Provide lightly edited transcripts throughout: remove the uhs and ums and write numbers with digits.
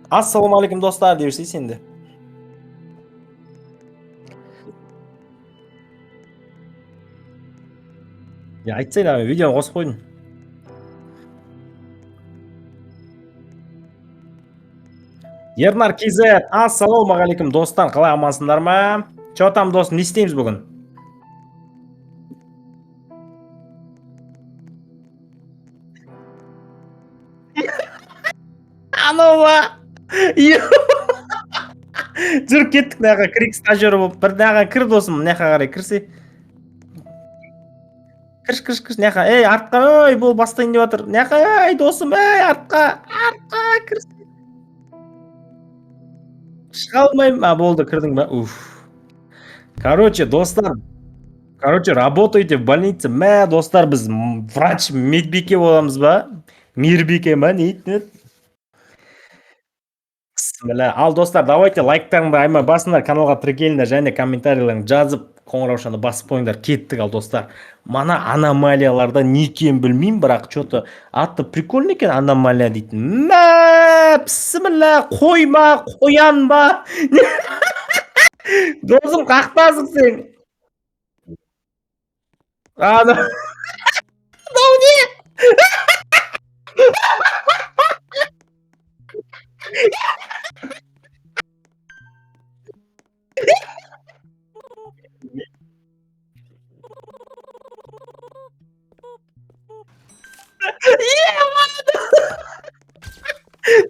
Ассалаумағалейкум, достар, деп жүрсей сен де. Я айтсай да, видеоны қосып қойдым. Ернар KZ, ассалаумағалейкум, достар, қалай, амансыңдар ма? Че там, досым, не істейміз бүгін? Анау ма? Жүр, кеттік мына жаққа кірейік, стажер болып. Бір мына жаққа кір, досым, мына жаққа қарай кірсе. Кірші, кірші, кірші, мына жаққа. Ей, артқа, ой, бол, бастайын деп жатыр. Мына жаққа, ей, досым, ей, артқа, артқа кірсе. Шыға алмаймын. А, болды, кірдің ба? Уф. Короче, достар, короче, работаете в больнице. Мә, достар, біз врач, медбике боламыз ба? Мейірбике ма, не дейтін еді? Бісміллә. Ал, достар, давайте лайктарыңды аймай басыңдар, каналға тіркеліңдер және комментарийлеріңді жазып, қоңыраушаны басып қойыңдар. Кеттік, ал, достар. Мана аномалияларда не екенін білмеймін, бірақ че-то аты прикольный екен, аномалия дейтін. Мә, бісміллә, қойма, қоян ба? Досым, қақтасың сен. Ана. Мынау не?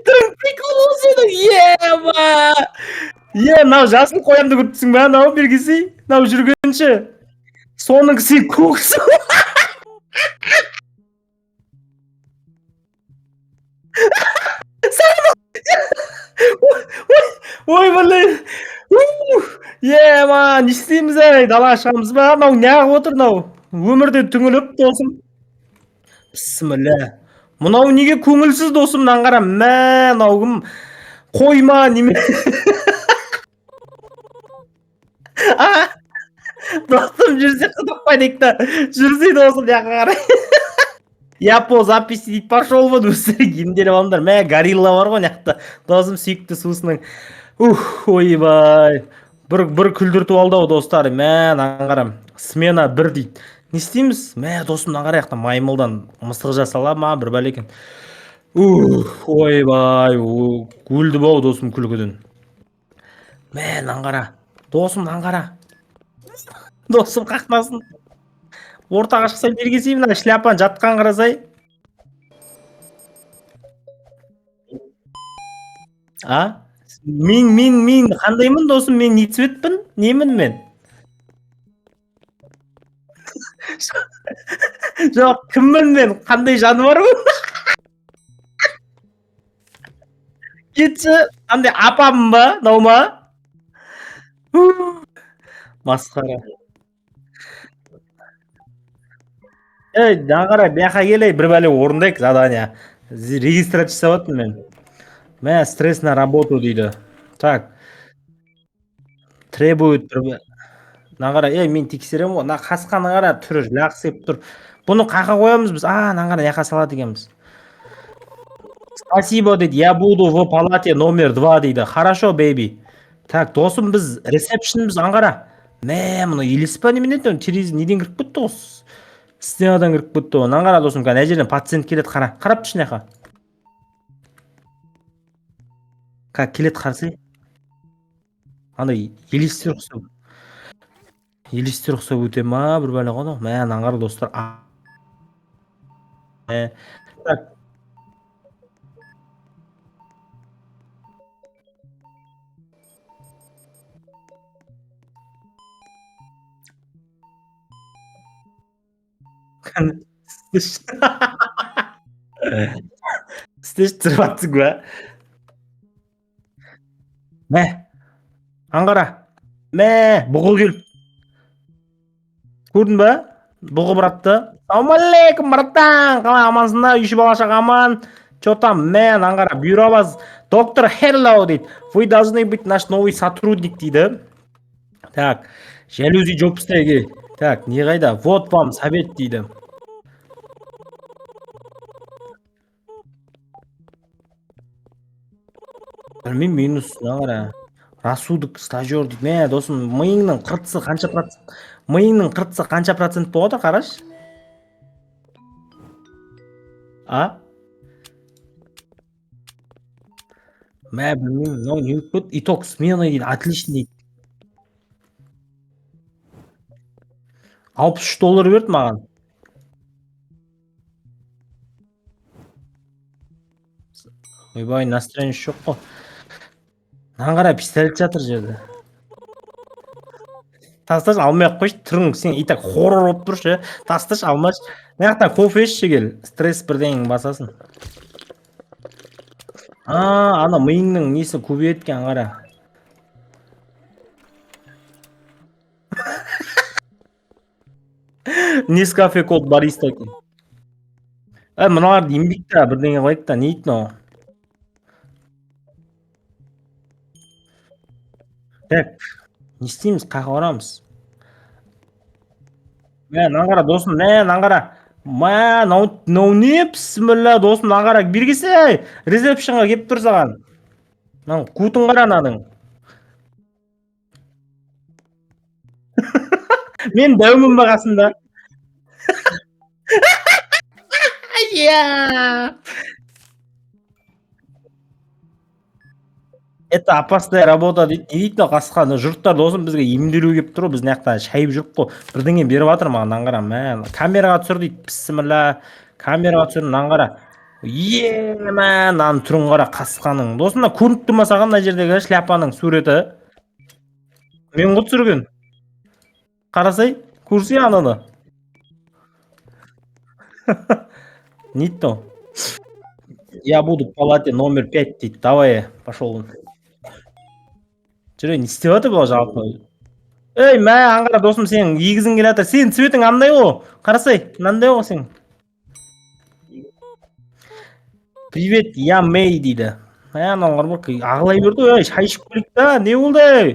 Түрің прикол болса да, ема. Е, мынау жасыл қоянды көріп тұрсың ба, мынау бергесі? Мынау жүргенші. Соның сен көксің. Ой, блин. Ема, не істейміз, ей, далаға шығамыз ба? Мынау неғып отыр мынау? Өмірден түңіліп, досым. Бісміллә. Мынау неге көңілсіз, досым, мынаны қара. Мә, мынау кім? Қойма, неме? А, досым, жүрсе қыдырып қайтайық та. Жүрсе, досым, мына жаққа қарай. Я по записи дейді, пошел вон, өздері емделіп алыңдар. Мә, горилла бар ғой мына жақта. Досым, сүйікті сусының. Ух, ойбай. Бір күлдіртіп алды ау, достар. Мә, мынаны қара. Смена бір дейді. Не істейміз? Мә, досым, мынаны қара, жақта маймылдан мысық жасала ма, бір бәле екен. Ух, ойбай, өлді ау, досым, күлкіден. Мә, мынаны қара. Досым, мынаны қара. Досым, қақтасын. Ортаға шықсай, бері келсей, мына шляпаны жатқан қарасай. А? Мен қандаймын, досым? Мен не цветпін? Немін мен? Жоқ, кіммін мен? Қандай жануармын? Кетші, қандай апамын ба? Мынау ма? Масқара. Ей, мына қара, бұл жаққа кел, ей, бір бәле орындайық задание. Регистрация жасап жатырмын мен. Мә, стресс на работу дейді. Так. Требует бір мына қара, ей, мен тексеремін ғой. Мына қасқаны қара, түрі лақсиып тұр. Бұны қақа қоямыз біз. А, мына қара, мына салады екенбіз. Спасибо дейді. Я буду в палате номер 2 дейді. Хорошо, бейби. Так, досым, біз ресепшнбіз, аңғара. Мә, мұны елес па немене еді? Терезе неден кіріп кетті ғой? Стенадан кіріп кетті ғой. Мынаны қара, досым, мына жерден пациент келеді, қара. Қарап тұршы мына жаққа. Қа, келеді, қарасай. Андай елестер ұқсап. Елестер ұқсап өте ма, бір бәле ғой анау. Мә, мынаны қара, достар. Мә. Так. Істеші, түсіріп жатсың ба? Мә, аңғара. Мә, бұғы келіп. Көрдің ба? Бұғы братты. Ассалаумағалейкум, братан. Қалай, амансың да? Үй іші, бала шаға аман. Че там, мә, аңғара. Бұйыра бас. Доктор Хеллоу дейді. Вы должны быть наш новый сотрудник дейді. Так, жалюзи жауып тастайық. Так, не қайда? Вот вам совет дейді. Білмеймін, минус. Мына қара, рассудок стажер дейді. Мә, досым, миыңның қыртысы қанша процент? Миыңның қыртысы қанша процент болып жатыр, қарашы. А, мә, білмеймін, мынау не болып кетті? Итог смены дейді, отлично дейді. 63 доллар берді маған. Ойбай, настроение жоқ қой. Мынаны қара, пистолет жатыр жерде. Тасташы, алмай ақ қойшы. Түрің сен и так хоррор болып тұр ше. Тасташы, алмашы. Мына жақтан кофе ішші, кел, стресс бірдеңені басасың. А, ана миыңның несі көбейеді екен, қара. Нескафе код бариста екен. Ә, мыналарды емдейік та, бірдеңе қылайық та. Не дейді мынау? Так, не істейміз, қаяққа барамыз? Мә, мынаны қара, досым, мә, мынаны қара. Мә, мынау, мынау не? Пісміллә, досым, мынаны қара, бері келсе, ресепшнға келіп тұр саған. Мынаның көтін қара, мынаның. Мен дәумін ба қасында? Иә. Это опасная работа дейді. Не дейді мынау қасқа? Мына жұрттар, досым, бізге емделуге келіп тұр ғой, біз мына жақта шайып жүріп қой. Бірдеңе беріп жатыр маған, мынаны қара, мә, камераға түсір дейді. Пісміллә, камераға түсір, мынаны қара. Е, мә, мынаның түрін қара қасқаның. Досым, мына көрініп тұр ма саған мына жердегі шляпаның суреті? Мен ғой түсірген. Қарасай, көрсей ананы. Не дейді мынау? Я буду в палате номер 5 дейді. Давай, пошел. Жүре, не істеп жатыр бұл жалпы? Ей, мә, аңғара, досым, сенің егізің келе жатыр. Сенің цветің андай ғой. Қарасай, мынандай ғой сен. Привет, я Мэй дейді. Ә, мынау қарап ағылай берді ғой. Ей, шай ішіп келейік та, не болды, ей?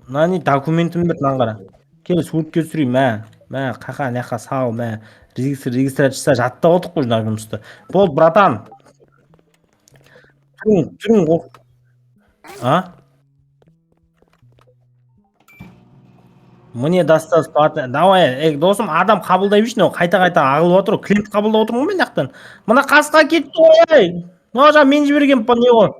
Мына не, документім берді, мынаны қара. Кел, суретке түсірейін, мә. Мә, қақа, мына жаққа сал, мә. Регистрация жаса, жаттап алдық қой мына жұмысты. Болды, братан. Түрің, түрің қор. А? Мне досталось палата. Давай, ей, досым, адам қабылдай берші, мынау қайта-қайта ағылып отыр ғой. Клиент қабылдап отырмын ғой мен мына жақтан. Мына қасқа кетті ғой, ей. Мынау жаңа мен жіберген не ғой.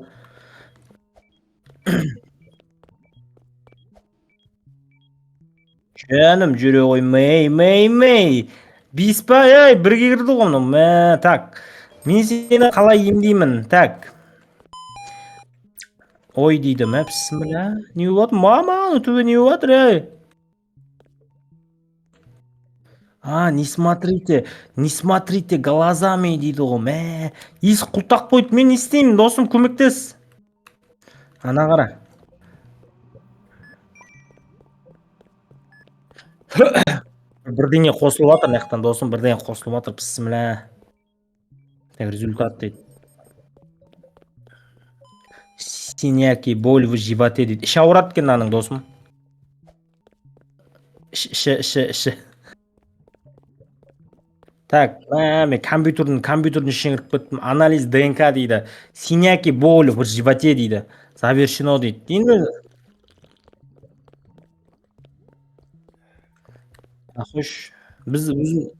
Жаным, жүре ғой, Мэй, Мэй, Мэй. Бес па, ей, бірге кірді ғой мынау. Мә, так. Мен сені қалай емдеймін? Так. Ой дейді, мә, пісміллә. Не болып жатыр? Мама, ана төбе не болып жатыр, ей? А, не смотрите, не смотрите глазами дейді ғой, мә. Есік құлыптап қойды, мен не істеймін, досым, көмектес. Ана қара. Бірдеңе қосылып жатыр мына жақтан, досым, бірдеңе қосылып жатыр, пісміллә. Так, результат дейді. Синяки, боль в животе дейді. Іші ауырады екен мынаның, досым. Іші, іші, іші. Так, мә, мен компьютердің ішіне кіріп кеттім. Анализ ДНК дейді. Синяки, боль в животе дейді. Завершено дейді. Енді қойшы. Біз өзім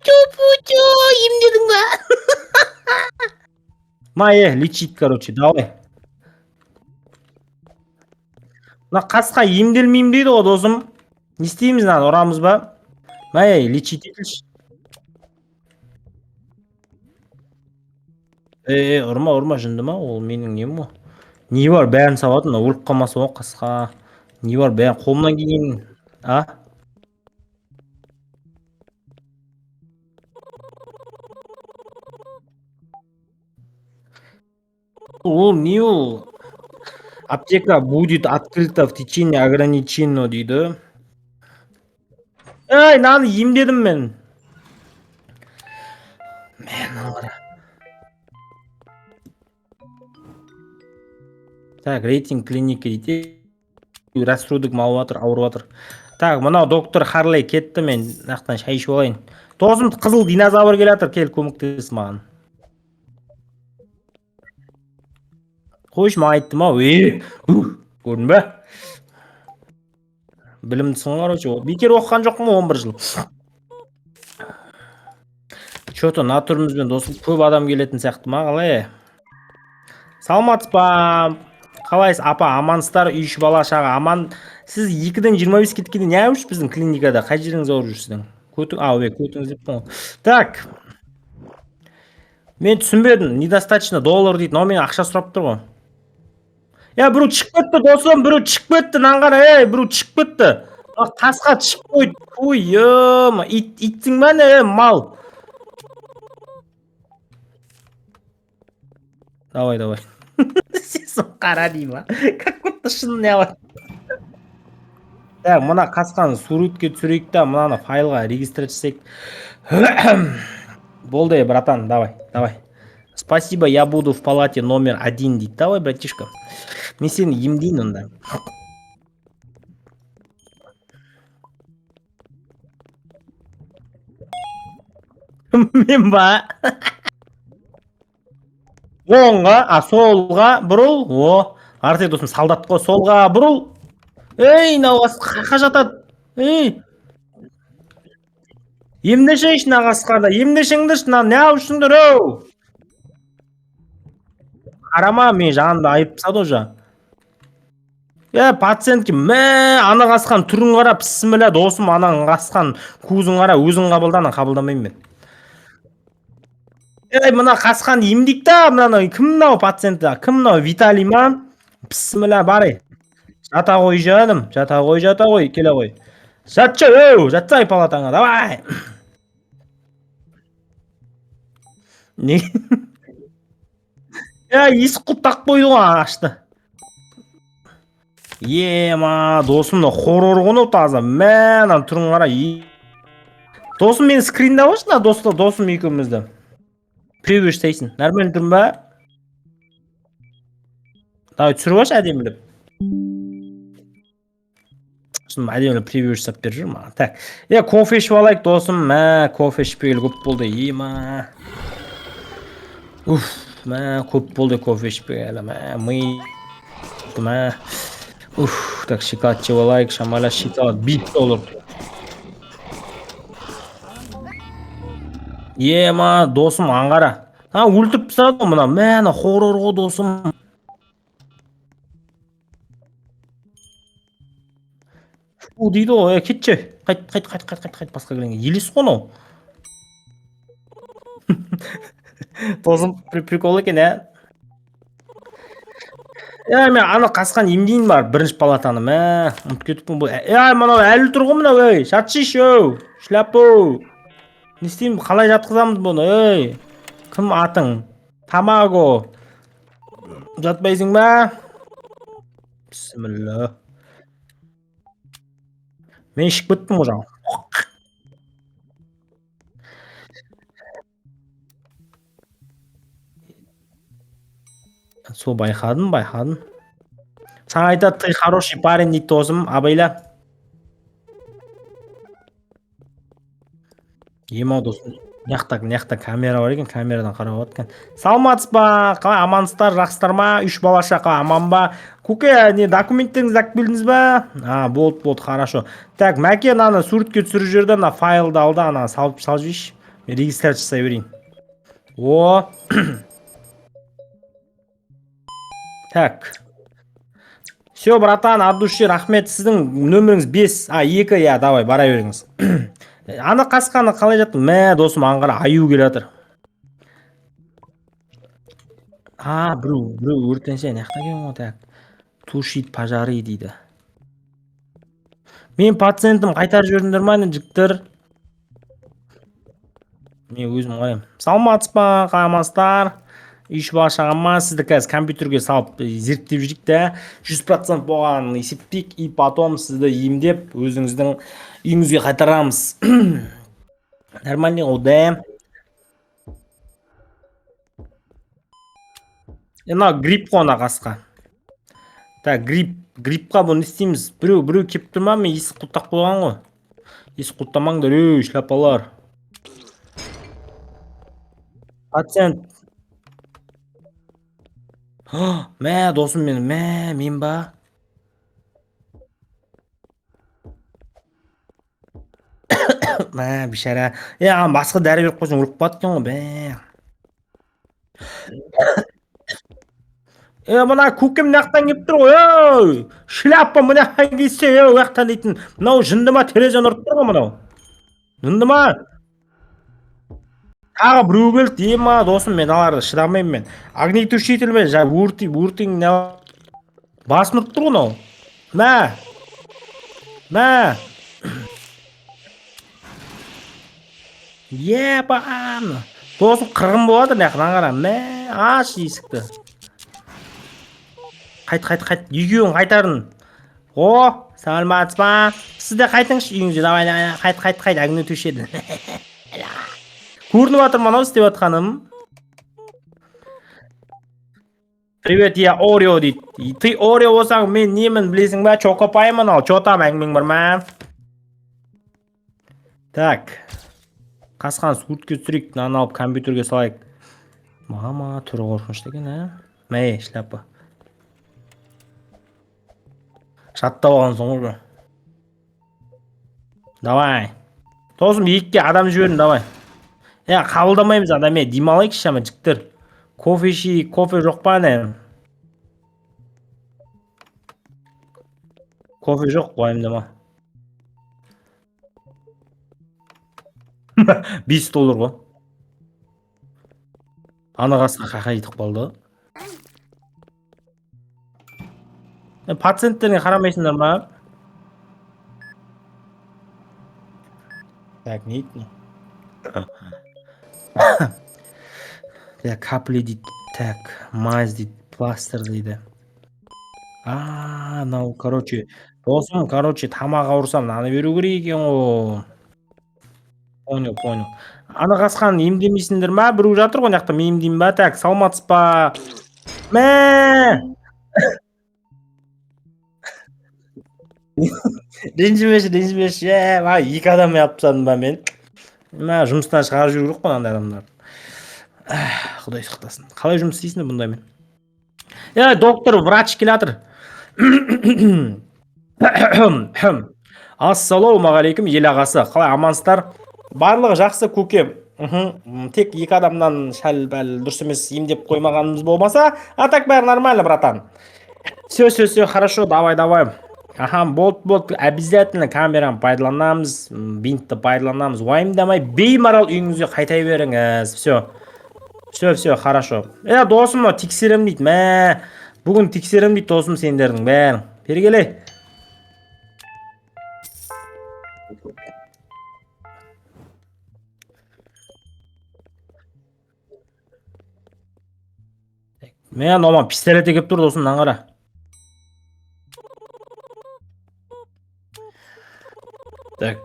Тю-пу-тю, емдедің ба? Ма, е, лечить, короче, давай. Мына қасқа емделмеймін дейді ғой, досым. Не істейміз, мынаны ұрамыз ба? Мә, ей, лечить етілші. Е, ұрма, ұрма, жынды ма? Ол менің нем ғой? Не бар, бәрін салады, мына өліп қалмаса ғой қасқа. Не бар, бәрін қолымнан келген, а? Ол не ол? Аптека будет открыта в течение ограниченного дейді. Ей, мынаны емдедім мен. Мә, мынаны қара. Так, рейтинг клиники дейді. Рассудок алып жатыр, ауырып жатыр. Так, мынау доктор Харлей кетті, мен мына жақтан шай ішіп алайын. Досым, қызыл динозавр келе жатыр, кел көмектес маған. Қойшы, маған айттым ау. Е, көрдің бе? Білімдісің ғой, короче. Бекер оқыған жоқпын ғой 11 жыл. Че-то мына түрімізбен, досым, көп адам келетін сияқты ма, қалай? Саламатсыз ба? Қалайсыз, апа, амансыздар? Үй іші, бала шаға аман. Сіз 2-ден 25 кеткенде не жүрсіз біздің клиникада? Қай жеріңіз ауырып жүр сіздің? Көтің, а, ой, көтіңіз деппін ғой. Так. Мен түсінбедім. Недостаточно доллар дейді. Мынау менен ақша сұрап тұр ғой. Я, біреу шығып кетті, досым, біреу шығып кетті, мынаны қара, ей, біреу шығып кетті. Мына тасқа шығып қойды. Ой, ема, ит, итсің ба не, мал? Давай, давай. Сен қара деймін, а. Как будто шын не алады. Так, мына қасқаны суретке түсірейік та, мынаны файлға регистрация жасайық. Болды, братан, давай, давай. Спасибо, я буду в палате номер 1 дейді. Давай, братишка. Мен сені емдейін онда. Мен ба? Оңға, а солға бұрыл. О, Арсен досым солдат қой, солға бұрыл. Ей, мынау қақа жатады. Ей. Емдешейші мына қасқарды, емдешіңдерші, мына не алып жүрсіңдер, оу? Қарама, мен жанымды айырып тастады уже. Е, пациентке, мә, ана қасқан түрін қара, пісміллә, досым, ананың қасқан көзін қара, өзің қабылда, ана қабылдамаймын мен. Ей, мына қасқанды емдейік та, мынаны кім мынау пациенті? Кім мынау, Виталий ма? Пісміллә, бар ей. Жата ғой, жаным, жата ғой, жата ғой, келе ғой. Жатшы, оу, жатсай палатаңа, давай. Не? Я, есік құлыптап қойды ғой, ашты. Ема, досым, мына хоррор ғой мынау таза. Мә, мынаның түрін қара. Досым, мені скриндап алшы, мына досым екеумізді. Превью жасайсың. Нормально түрін ба? Давай, түсіріп алшы әдемілеп. Сосын әдемілеп превью жасап беріп жүр маған. Так. Е, кофе ішіп алайық, досым. Мә, кофе ішпегелі көп болды. Ема. Уф, мә, көп болды кофе ішпегелі. Мә, ми. Мә. Уф, так, шоколад жеп алайық, шамала шоколад 5 доллар. Ема, досым, аңғара. А, өлтіріп тастады ғой мына. Мә, ана хоррор ғой, досым. Фу дейді ғой, кетші. Қайт, қайт, қайт, қайт, қайт, қайт, басқа келген. Елес қой анау. Досым, прикол екен, ә? Е, мен ана қасқан емдейін бар, бірінші палатаны, мә, ұмытып кетіппін бұл. Е, мынау әлі тұр ғой мынау, ей, жатшышы, оу, шляпу. Не істеймін, қалай жатқызамыз бұны, ей? Кім атың? Тамаго. Жатпайсың ба? Бісміллә. Мен ішіп кеттім ғой жаңа. Сол байқадым, байқадым. Саған айтады, ты хороший парень дейді, досым, абайла. Ема, досым, мына камера бар екен, камерадан қарап алады екен. Саламатсыз ба? Қалай, амансыздар, жақсыздар ма? Үш бала шақа аман ба? Көке, не документтеріңізді алып келдіңіз ба? А, болды, болды, хорошо. Так, Мәке, мынаны суретке түсіріп жіберді, мына файлды ал да, ана салып жіберші. Мен регистрация жасай берейін. О. Так. Все, братан, от души рахмет. Сіздің нөміріңіз 5, а 2, я, давай, бара беріңіз. Ана қасқаны қалай жатты? Мә, досым, аңғара аю келе жатыр. А, біреу өртенсе, мына жақта екен ғой, так. Тушить пожары дейді. Мен пациентім қайтарып жібердіңдер ма, жігіттер? Мен өзім қараймын. Саламатсыз ба, қаламасыздар? Үй бала шағама, сізді қазір компьютерге салып зерттеп жүрейік та, 100% болғанын есептейік, и потом сізді емдеп өзіңіздің үйіңізге қайтарамыз. Нормальный ғой да. Мына грипп қой, ана қасқа. Так, грипп, гриппқа бұны не істейміз? Біреу келіп тұр ма? Мен есік құлыптап қойған ғой. Есік құлыптамаңдар, ей, шляпалар. Пациент. Мә, досым мен, мә, мен ба? Мә, бейшара. Е, аған басқа дәрі беріп қойсаң өліп қалады екен ғой, бә. Е, мына көкем мына жақтан келіп тұр ғой, ей! Шляпа мына жақтан келсе, ей, ол жақтан дейтін. Мынау жынды ма, терезені ұрып тұр ғой мынау. Жынды ма? Тағы біреу келді, ема, досым, мен аларды шыдамаймын мен. Огнетушитель мен жаңа өртең не басын ұрып тұр ғой мынау. Мә! Мә! Ебан! Досым қырғын болады мына жақтан қара. Мә, аш есікті. Қайт, қайт, қайт. Екеуін қайтардың. О, саламатсыз ба? Сіз де қайтыңызшы үйіңізге. Давай, давай, қайт, қайт, қайт. Огнетушитель. Көрініп жатыр мынау істеп жатқаным. Привет, я Орео дейді. Ты Орео болсаң, мен немін білесің ба? Чокопаймын ал. Чо там әңгімең бар ма? Так. Қасқан суретке түсірейік, мынаны алып компьютерге салайық. Мама, түрі қорқынышты екен, ә? Мә, шляпа. Жаттап алғансың ғой. Давай. Досым, екіге адам жібердім, давай. Е, қабылдамаймыз адам, е, демалайықшы шама, жігіттер. Кофе ішейік, кофе жоқ па не? Кофе жоқ, уайымдама. 5 доллар ғой. Ана қасқа қақайтып қалды. Пациенттеріне қарамайсыңдар ма? Так, не дейді? Так, капли дейді. Так, мазь дейді, пластыр дейді. А, мынау, короче, досым, короче, тамақ ауырса мынаны беру керек екен ғой. Понял, понял. Ана қасқаны емдемейсіңдер ма? Біреу жатыр ғой мына жақта, мен емдеймін ба? Так, саламатсыз ба? Мә! Ренжімеші, ренжімеші. Е, ма, екі адам алып тастадым ба мен? Мә, жұмыстан шығарып жіберу керек қой мынандай адамдарды. Құдай сақтасын. Қалай жұмыс істейсіңдер бұндаймен? Е, доктор, врач келе жатыр. Ассалаумағалейкум, ел ағасы. Қалай амансыздар? Барлығы жақсы, көке. Тек екі адамнан сәл-пәл дұрыс емес емдеп қоймағанымыз болмаса, а так бәрі нормально, братан. Все, все, все, хорошо, давай, давай. Аха, болды, болды, обязательно камераны пайдаланамыз, бинтті пайдаланамыз. Уайымдамай, беймарал үйіңізге қайта беріңіз. Все. Все, все, хорошо. Е, досым, мынау тексерем дейді. Мә, бүгін тексерем дейді досым сендердің бәрін. Бері келе. Мә, мынау пистолет әкеліп тұр досым, мынаны қара. Так.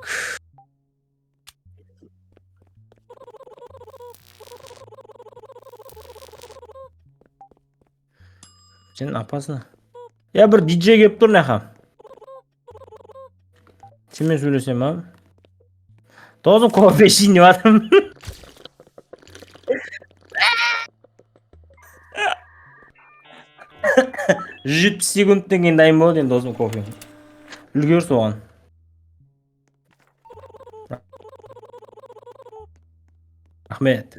Сен опасно. Я бір диджей келіп тұр мына жаққа. Сенімен сөйлесем, а? Досым, кофе ішейін деп жатырмын. 170 секундтан кейін дайын болады енді досым кофе. Үлгер соған. Рахмет.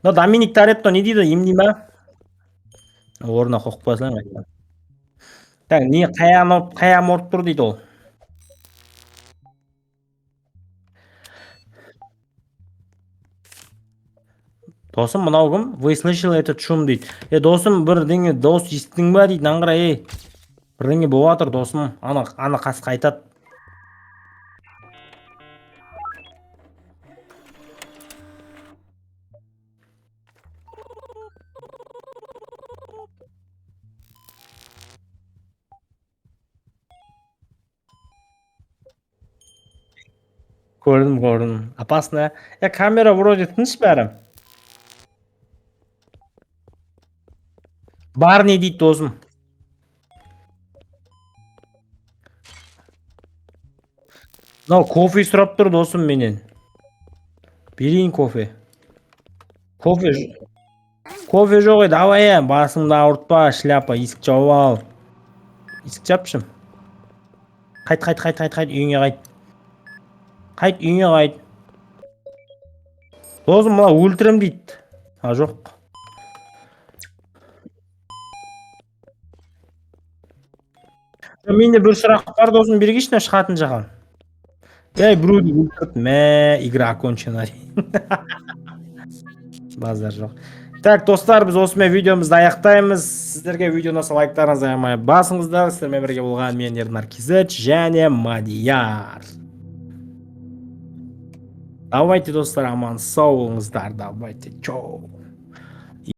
Мына Доминик Торетто не дейді, емдей ма? Орнына қойып қоя салайын қайтадан. Так, не қаяғым ауырып тұр дейді ол. Досым, мынау кім? Вы слышали этот шум дейді. Е, досым, бірдеңе дауыс естідің ба дейді, мынаны қара, ей. Бірдеңе болып жатыр, досым. Ана қасқа айтады. Көрдім, көрдім. Опасно. Е, камера вроде тыныш бәрі. Бар не дейді досым. Мынау кофе сұрап тұр досым менен. Берейін кофе. Кофе. Кофе жоқ ей, давай е, басыңды ауыртпа, шляпа, есік жауып ал. Есік жапшы. Қайт, қайт, қайт, қайт, қайт, үйіңе қайт. Қайт, үйіңе қайт. Досым, мына өлтірем дейді. А, жоқ. Менде бір сұрақ бар, досым, бергеші, мына шығатын жаққа. Ей, біреуді өлтірді. Мә, игра окончена. Базар жоқ. Так, достар, біз осымен видеомызды аяқтаймыз. Сіздерге видео ұнаса, лайктарыңызды аямай басыңыздар. Сіздермен бірге болған мен, Ернар Кизет және Мадияр. Давайте, достар, аман сау болыңыздар. Давайте, чоу.